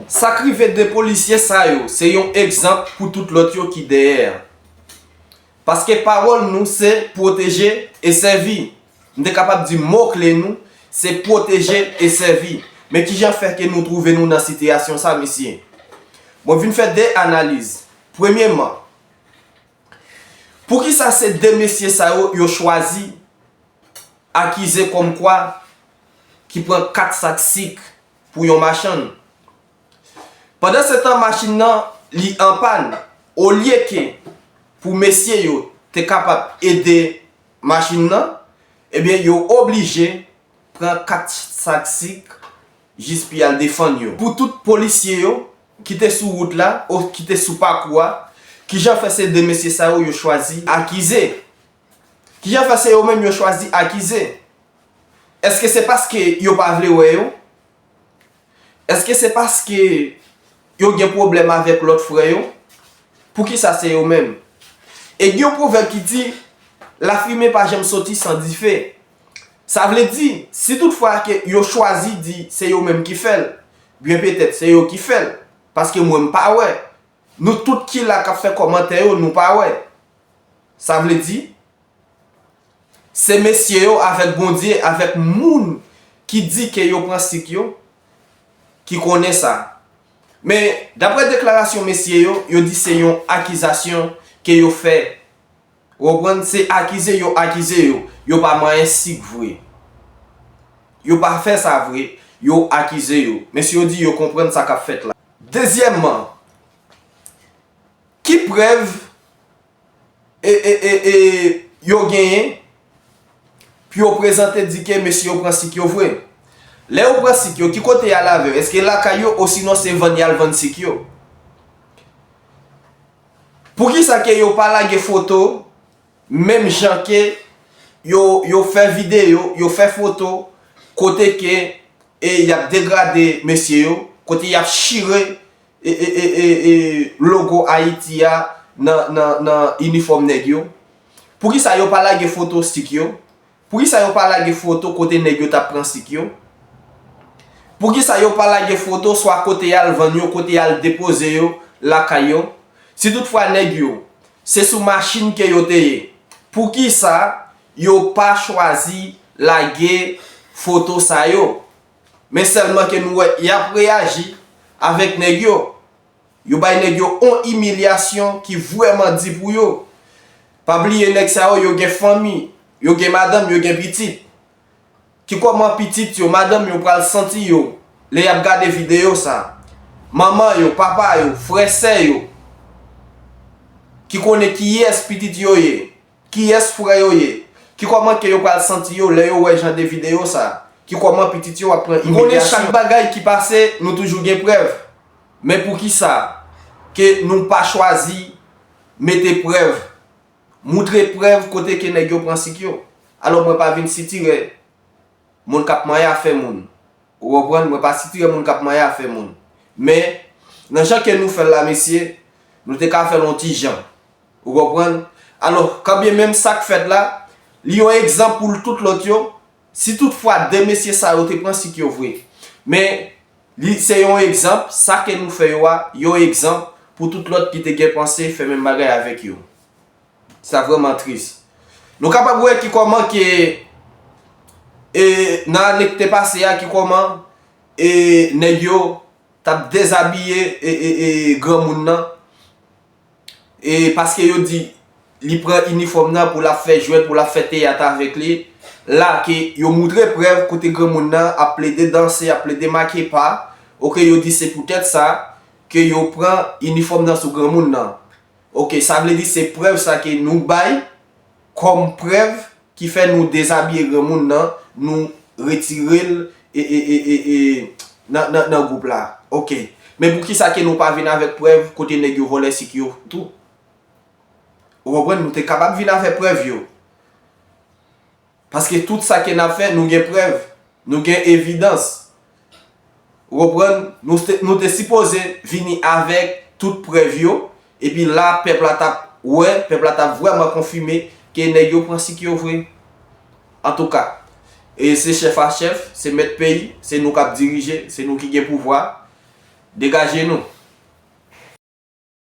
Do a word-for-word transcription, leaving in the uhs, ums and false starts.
Sa k rive de polisye sa yo, se yon egzanp pou tout lòt yo ki dèyè a. Paske pawòl nou se pwoteje e sèvi. M te kapab di mo kle nou, se pwoteje e sèvi. Men kijan fè ke nou twouve nou nan sitiyasyon sa, mesye? Mwen vin fè de analiz. Premyeman, poukisa se de mesye sa yo, yo chwazi akize kòmkwa ki pran kat sak sik pou yon machann? Pandansetan, machin nan, li an pàn. Olye ke pou mesye yo te kapab ede machin nan, ebyen, yo oblije pran kat sak sik jis pou y al defann yo. Pou tout polisye yo ki te sou wout la, o ki te sou pakou a, kijan fè se de mesye sa yo, yo chwazi akize? Kijan fè se yo menm yo chwazi akize? Èske se paske yo pa vle wè yo? Èske se paske yo gen pwoblèm avèk lòt frè yo? Poukisa se yo menm? E gen yon pwovèb ki di, lafimen pa janm soti san dife. Sa vle di, si toutfwa ke yo chwazi di se yo menm ki fè l, byen petèt se yo ki fè l, paske mwen m pa wè. Nou tout ki la k ap fè kòmantè yo, nou pa wè. Sa vle di, se mesye yo avèk Bondye, avèk moun ki di ke yo pran sik yo, ki konnen sa. Men, daprè deklarasyon mesye yo, yo di se yon akizasyon ke yo fè. Ou konprann? Se akize yo akize yo. Yo pa manyen sik vre. Yo pa fè sa vre. Yo akize yo. Men si yo di yo konprann sa k ap fèt la. Dezyèmman, ki prèv e, e, e, e, yo genyen pou yo prezante di ke mesye yo pran sik yo vre? Lè yo pran sik yo, ki kote y al avè yo? Èske lakay yo, osinon se vann y al vann sik yo? Poukisa ke yo pa lage foto, menm jan ke yo, yo fè videyo, yo fè foto, kote ke, e, y ap degrade mesye yo, kote y ap chire, e, e, e, e, e, logo Ayiti a nan, nan, nan inifòm nèg yo? Poukisa yo pa lage foto sik yo? Poukisa yo pa lage foto kote nèg yo t ap pran sik yo? Poukisa yo pa lage foto swa kote y al vann yo, kote y al depoze yo lakay yo? Si toutfwa nèg yo, se sou machin ke yo te ye, poukisa yo pa chwazi lage foto sa yo? Men sèlman ke nou wè y ap reyaji avèk nèg yo. Yo bay nèg yo on imilyasyon ki vrèman di pou yo. Pa bliye nèg sa yo, yo gen fanmi, yo gen madanm, yo gen pitit. Ki kòman pitit yo, madanm yo pral santi yo lè y ap gade videyo sa? Manman yo, papa yo, frè sè yo, ki konnen kiyès pitit yo ye, kiyès frè yo ye, ki kòman ke yo pral santi yo lè yo wè jan de videyo sa? Ki kòman pitit yo ap pran imilyasyon? M konnen chak bagay ki pase, nou toujou gen prèv. Men poukisa ke nou pa chwazi mete prèv, moutre prèv kote ke nèg yo pran sik yo? Alò, mwen pa vin sitirè moun k ap manyen afè moun. Ou konprann? Mwen pa sitirè moun k ap manyen afè moun. Men, nan jan ke nou fè l la, mesye, nou te ka fè l on ti jan. Ou konprann? Alò, kanbyenmenm sa k fèt la, li yon egzanp pou tout lòt yo. Si toutfwa de mesye sa yo te pran sik yo vre. Men, li se yon egzanp, sa ke nou fè yo a, yon egzanp pou tout lòt ki te gen panse fè menm bagay avèk yo. Sa vrèman tris. Nou kapab wè ki kòman ke, e, nan ane ki te pase a, ki kòman, e, nèg yo t ap dezabiye, e, e, e, granmoun nan. E paske yo di li pran inifòm nan pou l ap fè jwèt, pou l ap fè teyat avèk li. La ke yo moutre prèv kote granmoun nan ap plede danse, ap plede make pa. Oke, yo di se poutèt sa ke yo pran inifòm nan sou granmoun nan. Oke, sa vle di se prèv sa ke nou bay kòm prèv ki fè nou dezabiye granmoun nan, nou retire l e, e, e, e, e, nan, nan, nan gwoup la. Oke. Men poukisa ke nou pa vin avèk prèv kote nèg yo vòlè sik yo tou? Ou konprann? Nou te kapab vin avèk prèv yo. Paske tout sa ke n ap fè, nou gen prèv, nou gen evidans. Ou konprann? Nou te, nou te sipoze vini avèk tout prèv yo, epi la, pèp la t ap wè, pèp la t ap vrèman konfime ke nèg yo pran sik yo vre. Antouka, e se chèf a chèf, se mèt peyi, se nou k ap dirije, se nou ki gen pouvwa. Degaje nou.